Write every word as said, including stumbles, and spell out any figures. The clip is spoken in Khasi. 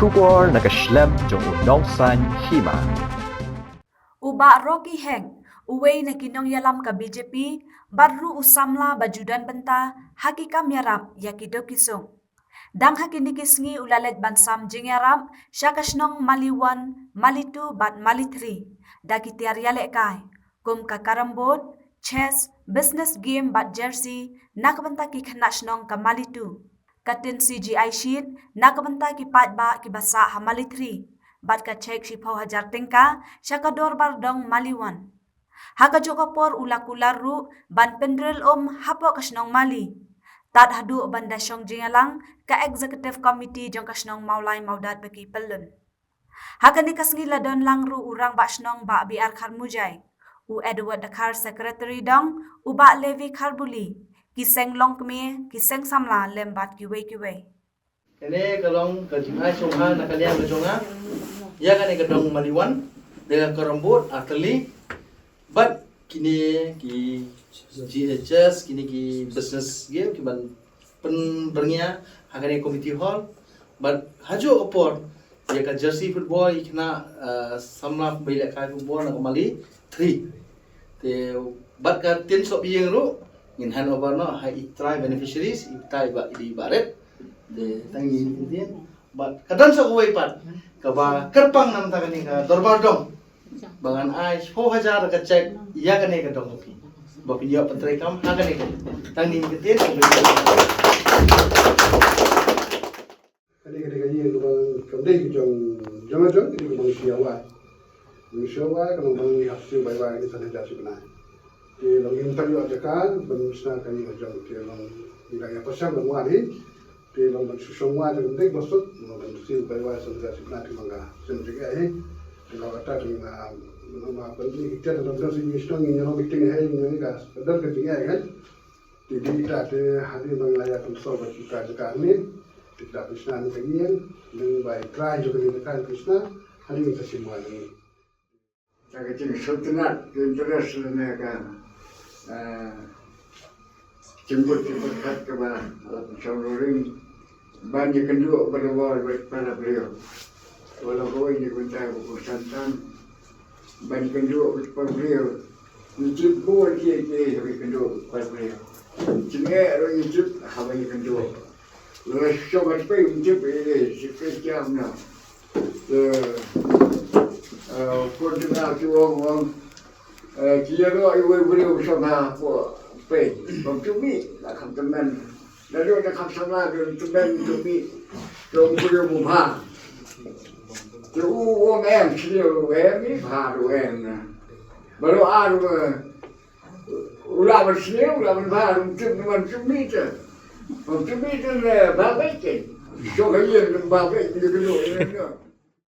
Khubor na ka shlem jong u Nongsaiñ Hima. U Bah Rocky Heng, uwei na ki nongïalam ka B J P, bad ruh u samla ba ju don bynta ha ki kam ïarap ïa ki dewki suk. Dang ha kine ki sngi u la leit ban sam jingïarap sha ka shnong Mali One, Mali Two bad Mali Three da ki tiar ïalehkai kum ka carrom board, chess, business game bad jersey na ka bynta ki khynnah shnong ka Mali Two. Ka tin C G I sheet na ka bynta ki paidbah kiba sah ha Mali Three bad ka cheque shiphew hajar tyngka sha ka dorbar dong Mali One. Ha kajuh ka por u la kular ruh ban pynril um hapoh ka shnong Mali. Tad haduh ban da shong jingïalang ka Executive Committee jong ka shnong Mawlai Mawdat ba ki pyllun. Ha kane ka sngi la don lang ruh u Rangbah Shnong Bah B R Kharmujai, u Edward Dkhar Secretary dong, u Bah Levi Kharbuli, ki seng longkmie, ki seng samla lem bad kiwei kiwei. Kane ka long ka jingai sngewbha na ka liang ka jong nga ïa kane ka dong Mali One, da ka carrom board, artylli, bad kine ki G H S, kine ki business game ki ban pynbyrngia ha kane community hall. Bad hajuh ka por ïa ka jersey football ïa kine, uh, samla ba ïalehkai football na ka Mali Three. Te bad ka tin sop ïing ruh ngin hand over noh ha i trai beneficiaries, i trai ba i ba ret. Te tang ïing ïing. Bad ka don sa kawei pat kaba kyrpang na ka bynta kane ka dorbar dong, ba ngan ai shiphew hajar ka cheque ïa kane ka dong ka phi, ba phin ïoh pyntreikam ha kane ka. Tang ïing ïing. Kane ka dei ka ïing kaba kam dei ka jong jong jong, ka dei kaba ngi shu ïa wai. Ngi shu ïa wai ka long ba ngi hap siew bai wai kane san hajar shi bnai. Te long ngi ym pat ïoh jaka ban shna ka ïing ka jong, te long ngi la ïa pyrshang ban wai hi. Te long ban shu shong wai te kam dei ba suk, long ban siew bai wai san hajar shi bnai te long ka sien jaka hi. Te long kata te long ka ban ngi kit te long ban siew ngi shnong ngi long meeting hi ngi ka don ka jingeh kan. Te dei kita te hadien ba ngi la ïa pynsolve bad kita jaka hangne, te kita pynshna ïa ka ïing, nang bai trai jong kane jaka pynshna, hadien kita shim wai hangne. Ta ka jingsngewtynnat, ka interest lane ka, eh, jingmut jingpyrkhat kaba la pynshong ruh ring. Ban ïakynduh bad u bor bad para briew. Wat la kawei na ka bynta ba kongsan tam. Ban ïakynduh bad para briew. Ngi tip bun kiei kiei haba ïakynduh bad para briew. Jingeh ruh ngi tip haba ïakynduh. Lada shu shong ha tpei ngi tip ei ei, shi pei kiam na. Eh, eh, pun tynga ki ong ong. Eh, ki ïaroh iwei i briew shong hapoh pei. Bym ju mih, la kham tymmen. Naduh na kham samla, bym tymmen, bym ju mih. Shong briew bha. Te u ong em, sniew em, i bha ruh em na. Baroh ar, eh, u lah ban sniew, u lah ban bha, ruh tip na ban ju mih te. Bym ju mih te, eh, bha beit te. Shong ha ïing, bha beit, ïa ka duh, ïa ka duh.